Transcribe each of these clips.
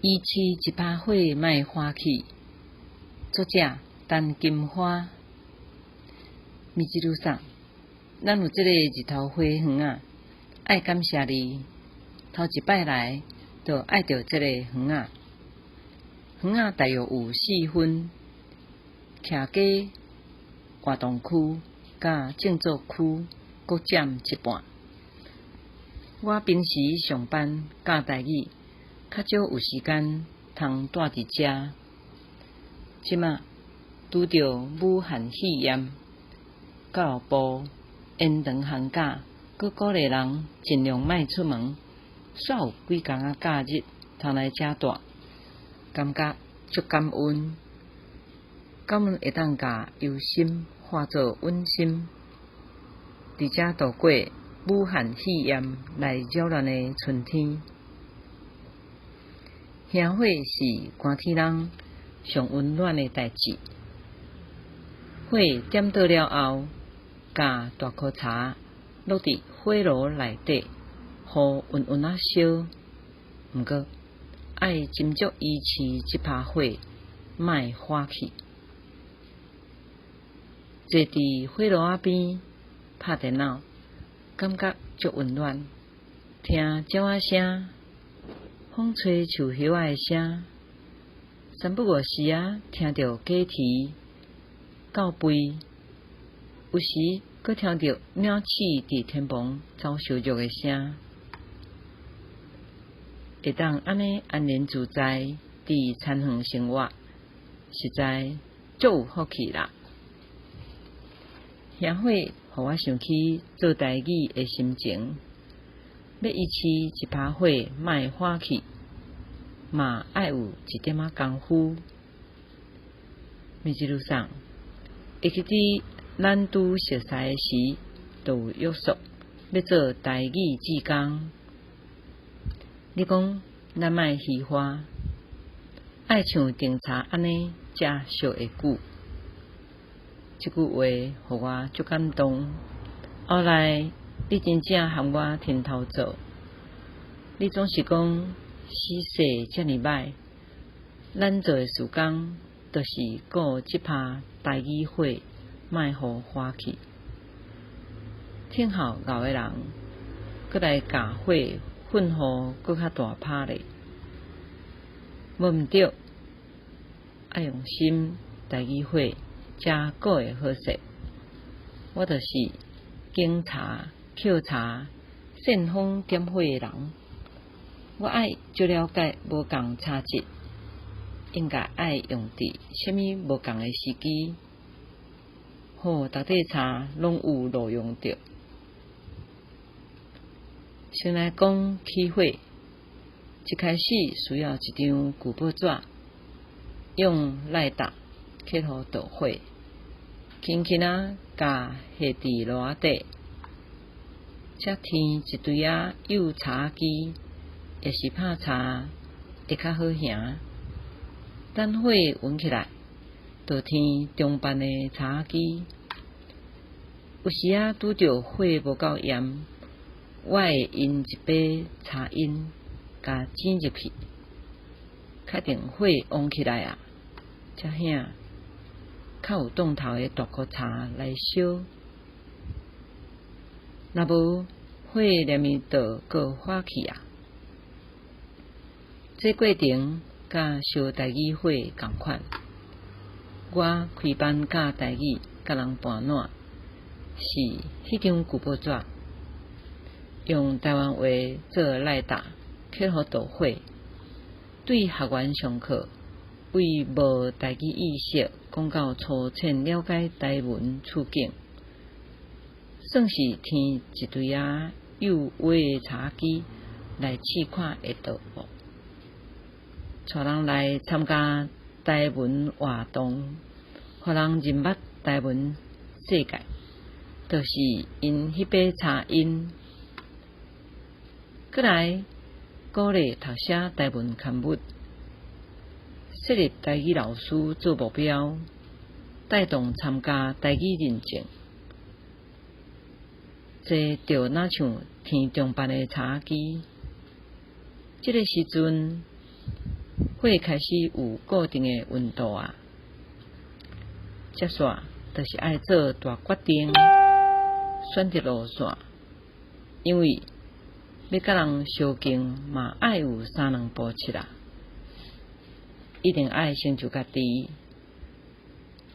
伊飼一葩火莫歡去。作者：陳金花。米吉路上，咱有這个日頭花園仔，愛感謝你。頭一擺來，就愛著這个園仔。園仔大約有四分，徛家活動區佮靜坐區各佔一半。我平時上班教台語，較少有時間通蹛佇遮。這馬拄著武漢肺炎，教育部延長寒假，閣鼓勵人盡量莫出門，煞有幾工仔假日通來遮蹛，感覺足感恩。感恩會當共憂心化做穩心，佇遮度過武漢肺炎來擾亂的春天。燃火是寒天人上溫暖的代誌。火點著了後，共大箍柴落佇火爐內底，予溫溫仔燒。毋過，愛斟酌伊飼這葩火，莫歡去。坐佇火爐仔邊拍電腦，感覺足溫暖。聽鳥仔聲，風吹樹葉仔的聲，三不五時仔聽著雞啼、狗吠，有時閣聽著鳥鼠佇天棚走燒肉的聲。會當按呢安然自在佇田園生活，實在足有福氣啦！燃火予我想起做台語的心情，欲伊飼一葩火，莫歡去，嘛愛有一點仔功夫。米吉路上，會記得咱拄熟似的時，就有約束，欲做台語志工。你講咱莫虛華，愛像甜茶按呢才燒會久。這句話予我足感動。後來你真正和我牽頭做，你總是講時勢遮爾䆀，咱做的事工，就是顧這葩台語火，莫予歡去。聽候𠢕的人，閣來共火噴予閣較大葩咧。無毋著，愛用心台語火，才顧會好勢。我就是敬茶、抾柴、煽風點火的人。我愛足了解無仝茶質，應該愛用佇啥物無仝的時機，予逐塊茶攏有路用著。先來講起火，一開始需要一張舊報紙，用賴打去予著火，輕輕仔共下佇爐仔底，才添一堆仔幼柴枝，抑是拍柴會較好燃。等火溫起來，就添中範的柴枝。有時仔拄著火無夠炎，我會用一把柴纓共剪入去，確定火旺起來矣，才顯較有當頭的大箍柴來燒。若無火連綿就閣歡去矣。這過程佮燒台語火仝款。我開班教台語，佮人盤撋，是彼張舊報紙，用台灣話做賴打，去予著火。對學員上課，對無台語意識講到粗淺了解台文處境，算是添一堆仔幼微的柴枝來試看會著無。帶人來參加台文活動，予人認捌台文世界，就是𪜶彼把柴纓。閣來鼓勵讀寫台文刊物，設立台語老師做目標，帶動參加台語認證。這就若像添中範的柴枝，這个時陣火開始有固定的溫度矣。接煞就是愛做大決定，選擇路線，因為欲佮人相敬嘛，愛有三兩步七啊，一定愛成就家己，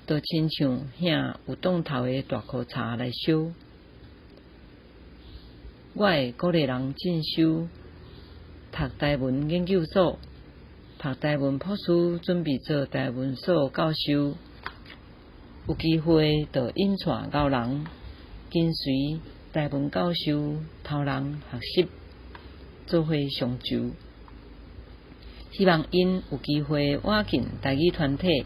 就親像遐有當頭的大箍柴來燒。我會鼓勵人進修，讀台文研究所，讀台文博士，準備做台文所教授。有機會就引帶𠢕人跟隨台文教授頭人學習，做伙相助。希望𪜶有機會倚近台語團體，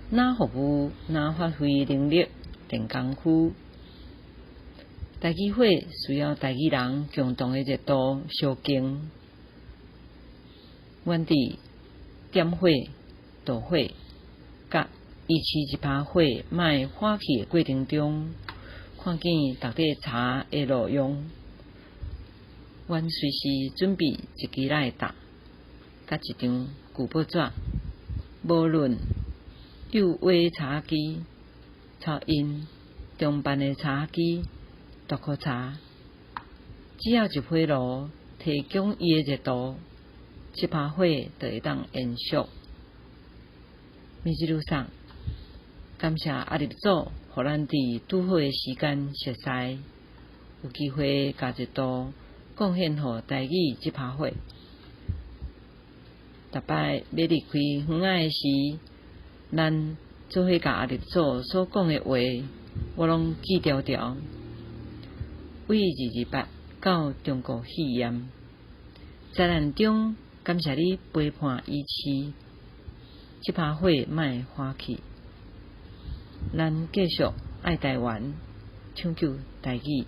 若服務，若發揮能力，練功夫。台語火需要台語人共同的熱度相敬。阮佇點火、導火，佮維持這把火莫緩去的過程中，看見逐塊柴的路用。阮隨時準備一支來搭，佮一張舊報紙。無論幼畫柴機、超音、中範的柴機、大箍柴，只要一火爐提供伊的熱度，這把火就會當延續。米吉魯桑，感謝阿立祖，予咱佇拄好的時間熟似，有機會共熱度貢獻予台語這把火。逐擺欲離開園仔的時，咱做伙共阿立祖所講的話，我攏記牢牢。為228到中國肺炎災難中，感謝你陪伴支持，這把火莫緩去。咱繼續愛台灣，搶救台語。